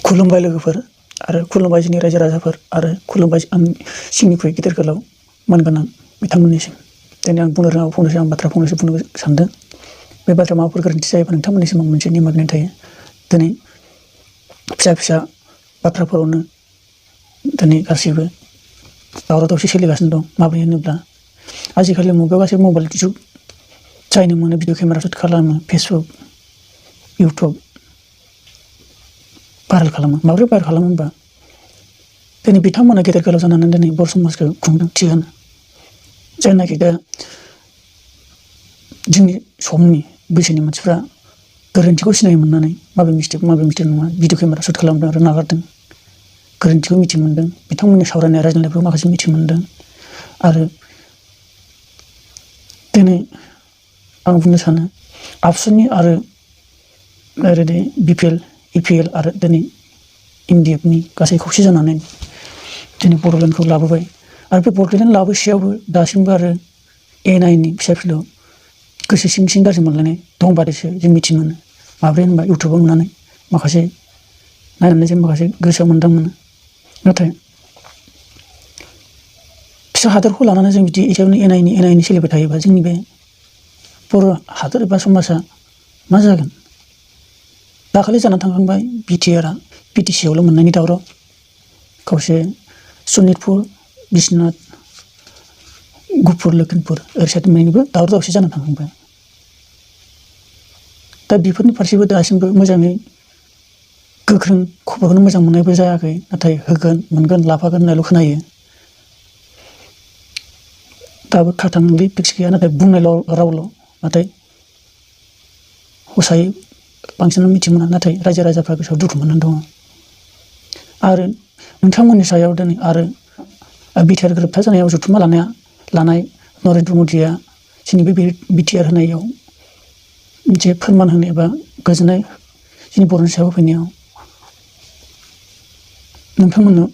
खुलुमबाय लोगोफोर आरो खुलुमबाय जोंनि रायजो राजाफोर आरो खुलुमबाय आं सिंनिख्रुइ गिदिर गोलाव मानगोनां बिथांमोननिसिम दिनै आं बुंनो रोङाबा फंनैसो आं बाथ्रा फंनैसो बुंनो सानदों। बे बाथ्रा माबाफोर गोरोन्थि जायोबा नोंथांमोननिसिम आं मोनसे निमाहा बिनाय थायो। दिनै फिसा फिसा बाथ्राफोरावनो दिनै गासैबो दावराव दावसि सोलिगासिनो दं। माबोरै होनोब्ला आजिखालि मुगायाव गासै मबाइल जुग जायनो मोनो भिडिअ केमेरा शुट खालामो, फेसबुक इउटुब भाइरेल खालामो। माबोरै भाइरेल खालामो होनबा दिनै बिथांमोना गेदेर गोलाव जानानै दिनै बर' समाजखौ खुंदों थिगानो, जायनाखि दा जोंनि समनि बैसोनि मानसिफ्रा गोरोन्थिखौ सिनाय मोननानै माबे मिस्टेक नङा भिडिअ केमेरा शुट खालामदों आरो नागारदों। गोरोन्थिखौ मिथि मोनदों, बिथांमोननि सावरायनाय रायज्लायनायफोरखौ माखासे मिथि मोनदों। आरो दिनै आं बुंनो सानो आबसुनि आरो ओरै बिपिएल इपिएल आरो दिनै एनडिएफनि गासै खौसे जानानै दिनै बड'लेण्डखौ लाबोबाय। आरो बे बड'लेण्ड लाबोसेयावबो दासिमबो आरो एएनआइनि फिसा फिलौ गोसो सिं सिं गाज्रि मोनलायनाय दंबादैसो जों मिथि मोनो। माब्रै होनबा इउटुबाव नुनानै माखासे नायनानै जों माखासे गोसोआव मोनदां मोनो। नाथाय फिसा हादरखौ लानानै जों बिदि एसेयावनो एनायनि सोलिबाय थायोबा जोंनि बे बर' हादर एबा समाजा मा जागोन? दाखालि जानानै थांखांबाय बिटिसिआवल' मोननायनि दावराव, खावसे सनितपुर, बिश्वनाथ, गुफुर लखिमपुर ओरै साइड मोननैबो दावराव दावसि जानानै थांखांबाय। दा बेफोरनि फारसेबो दासिमबो मोजाङै गोख्रों खबरखौनो मोजां मोननायबो जायाखै। नाथाय होगोन मोनगोन लाफागोन होननायल' खोनायो। दाबो खाथांलि फिक्स गैया, नाथाय बुंनायल' रावल', नाथाय हसायै बांसिनानो मिथि मोना। नाथाय रायजो राजाफ्रा गोसोआव दुखु मोननानै दङ। आरो नोंथांमोननि सायाव दिनै आरो बिटिआर गोरोबथा जानायाव जथुम्मा लानाय नरेन्द्र मदिया जोंनि बे बिटिआर होनायाव मोनसे फोरमान होनो एबा गोजोननाय जोंनि बर'नि सायाव होफैनायाव नोंथांमोननो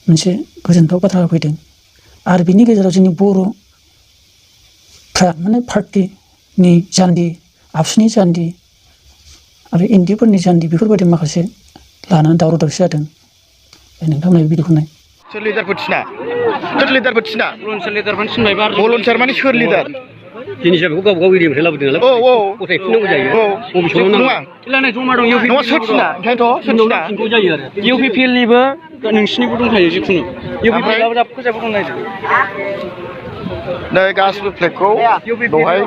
मोनसे गोजोनथाव बाथ्रा होफैदों। आरो बिनि गेजेराव जोंनि बर'फ्रा माने पार्टिनि जान्थि, आबसुनि जान्थि आरो एनडिएफोरनि जान्थि बेफोरबायदि माखासे लानानै दावराव दावसि जादों। नोंथांमोना भिडिअखौ नाय। सोर लिडारफोर थिना? सोर लिडारफोर थिना? भलन्टियार लिडारफोर थिनबायबा भलन्टियार माने सोर लिडार? जिनिसा बेखौ गावबा गाव एरियानिफ्राय लाबोदों नालाय गथायफिननांगौ जायो। बबे समाव नङा थिलानाय जमा दं इउ पि नङा सोर थिना? ओंखायनोथ' सोर थिना? जायो आरो इउ पि पि एल निबो नोंसिनिबो दंखायो जिखुनु इउ पि पि एल आबो दा फोजाबो दं नायदो। नै गासिबो फ्लेगखौ बेवहाय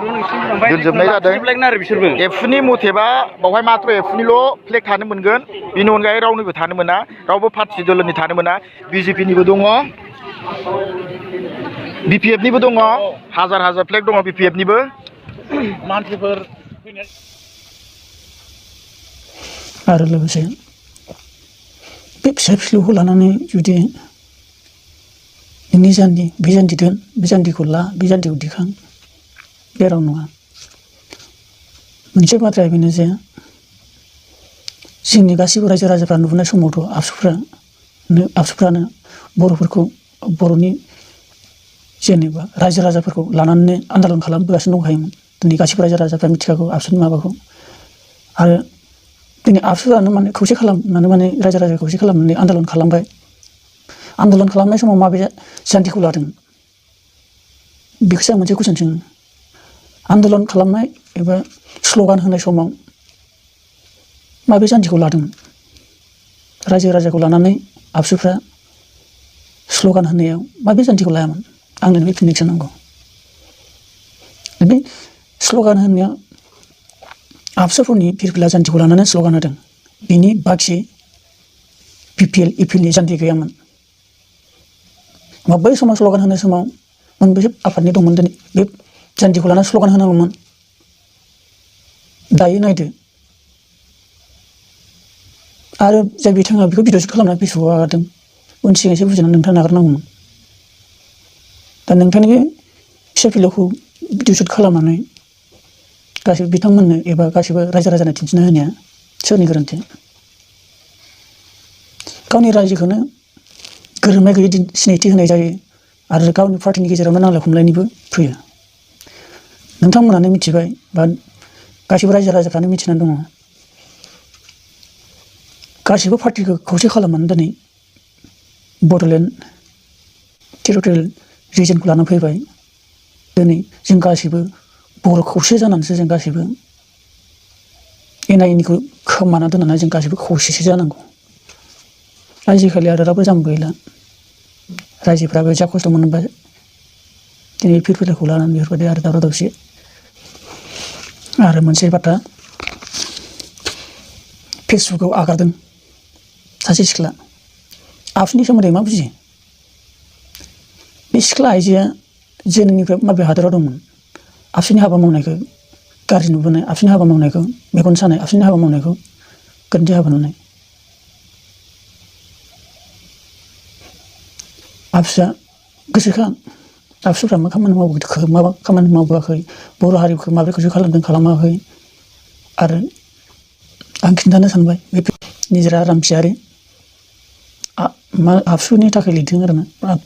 दोनजोबनाय जादों। आरो बिसोरबो एबसुनि मथेबा बेवहाय माथ्र एबसुनिल' फ्लेग थानो मोनगोन, बेनि अनगायै रावनिबो थानो मोना, रावबो पार्टि दोलोनि थानो मोना। बिजेपिनिबो दङ, बिपिएफनिबो दङ, हाजार हाजार फ्लेग दङ बिपिएफनिबो। मानसिफोर आरो लोगोसे बे फिसा फिसौखौ लानानै जुदि नोंनि जान्थि बे जान्थि दोन, बे जान्थिखौ ला, बे जान्थिखौ दिखां, बे राव नङा। मोनसे बाथ्राया बेनो जे जोंनि गासैबो रायजो राजाफ्रा नुबोनाय समावथ' आबसुफ्रानो बर'फोरखौ बर'नि जेनेबा रायजो राजाफोरखौ लानानै आन्दालन खालामबोगासिनो दंखायोमोन। दिनै गासैबो रायजो राजाफ्रा मिथिखागौ आबसुनि माबाखौ। आरो दिनै आबसुआनो माने खौसे खालामनानै माने रायजो राजा खौसे खालामनानै आन्दालन खालामबाय। आन्दालन खालामनाय समाव माबे जान्थिखौ लादों बेखौसो आं मोनसे कुइसन सोङो। आन्दालन खालामनाय एबा स्ल'गान होनाय समाव माबे जान्थिखौ लादोंमोन? रायजो राजाखौ लानानै आबसुफ्रा स्ल'गान होनायाव माबे जान्थिखौ लायामोन? आंनो बे फिननायखौ नांगौ। बे स्ल'गान होनाया आबसुफोरनि फिरफिला जान्थिखौ लानानै स्ल'गान होदों। बिनि बाखि बिपिएल इपिएलनि जान्थि गैयामोन। बै समाव स्ल'गान होनाय समाव मोनबेसे आफादनि दंमोन दिनै बे जान्थिखौ लानानै स्ल'गान होनांगौमोन? दायो नायदो। आरो जाय बिथाङा बेखौ भिडिअ शुट खालामनानै फेसबुकआव आगारदों, उन सिगां एसे बुजिनानै नोंथाङा नागारनांगौमोन। दा नोंथांनि बे फिसा फिलौखौ भिडिअ शुट खालामनानै गासिबो बिथांमोननो एबा गासिबो रायजो राजानो दिन्थिना होनाया सोरनि गोरोन्थि? गावनि रायजोखौनो गोरोबनाय गैयै सिनायथि होनाय जायो आरो गावनि पार्टिनि गेजेरावनो नांलाय खमलायनिबो फैयो। नोंथांमोनानो मिथिबाय बा गासिबो रायजो राजाफ्रानो मिथिनानै दङ। गासिबो पार्टिखौ खौसे खालामनानै दिनै बड'लेण्ड टेरिटरियेल रिजनखौ लानानै फैबाय। दिनै जों गासिबो बर' खौसे जानानैसो जों गासिबो एना एनिखौ खोमाना दोननानै जों गासिबो खौसेसो जानांगौ। आजिखालि आरो रावबो जाम्बा गैला। रायजोफ्राबो जा खस्थ' मोनबाय दिनै फिरफिलाखौ लानानै बेफोरबायदि आरो दावराव दावसि। आरो मोनसे बाथ्रा फेसबुकाव आगारदों सासे सिख्ला आबसुनि सोमोन्दै मा बुजियो? बे सिख्ला आइजोआ जोनोमनिफ्राय माबे हादोराव दंमोन? आबसुनि हाबा मावनायखौ गाज्रि नुबोनाय, आबसुनि हाबा मावनायखौ मेगन सानाय, आबसुनि हाबा मावनायखौ गोरोन्थि हाबा नुनाय। आबसुआ गोसोखां आबसुफ्रा मा खामानि मावबोआखै, बर' हारिखौ माबोरै खौसे खालामदों खालामाखै। आरो आं खिन्थानो सानबाय बे निजोरा रामसियारि मा आबसुनि थाखाय लिरदों आरोना, बिराद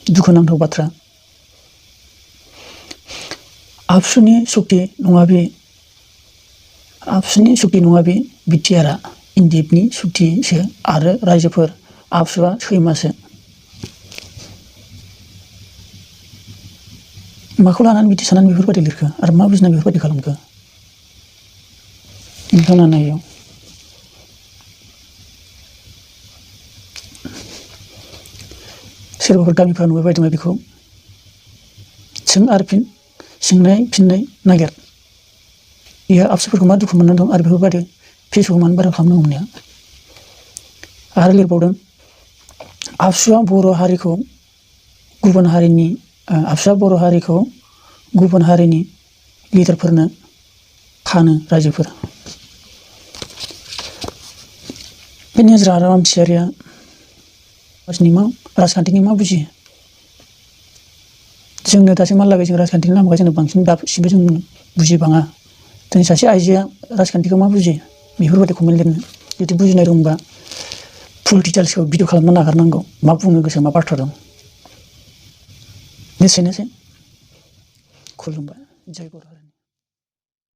दुखुनांथाव बाथ्रा। आबसुनि सक्ति नङा बे, आबसुनि सक्ति नङा बे बिटिआरआ एनडिएफनि सक्तिसो आरो रायजोफोर आबसुआ सैमासो। माखौ लानानै बिदि साननानै बेफोरबायदि लिरखो आरो मा बुजिनानै बेफोरबायदि खालामखो नोंथाङा नायो। सोरबाफोर गामिफ्राव नुबाय दङ बेखौ सों आरो सोंनाय फिननाय नागिर। बियो आबसुफोरखौ मा दुखु मोननानै दं आरो बेफोरबायदि फेसबुकाव मानो बारा खालामनो हमनाया। आरो लिरबावदों आबसुआ बर' हारिखौ गुबुन हारिनि आबसुआ बर' हारिखौ गुबुन हारिनि लिडारफोरनो फानो रायजोफोरा। बे निजोरा रामसियारिया राजखान्थिनि मा बुजियो? जोंनो दासिमहालागै जों राजखान्थिनि नामखौ जोंनो बांसिन दासिमबो जों बुजिबाङा। दिनै सासे आइजोआ राजखान्थिखौ मा बुजियो बेफोरबायदि कमेन्ट लिरनो? जुदि बुजिनाय दंबा फुल डिटेल्सखौ भिडिअ खालामना नागारनांगौ। मा बुंनो गोसो मा बाथ्रा दं। एसेनोसै। खुलुमबाय। जय बर' हारि।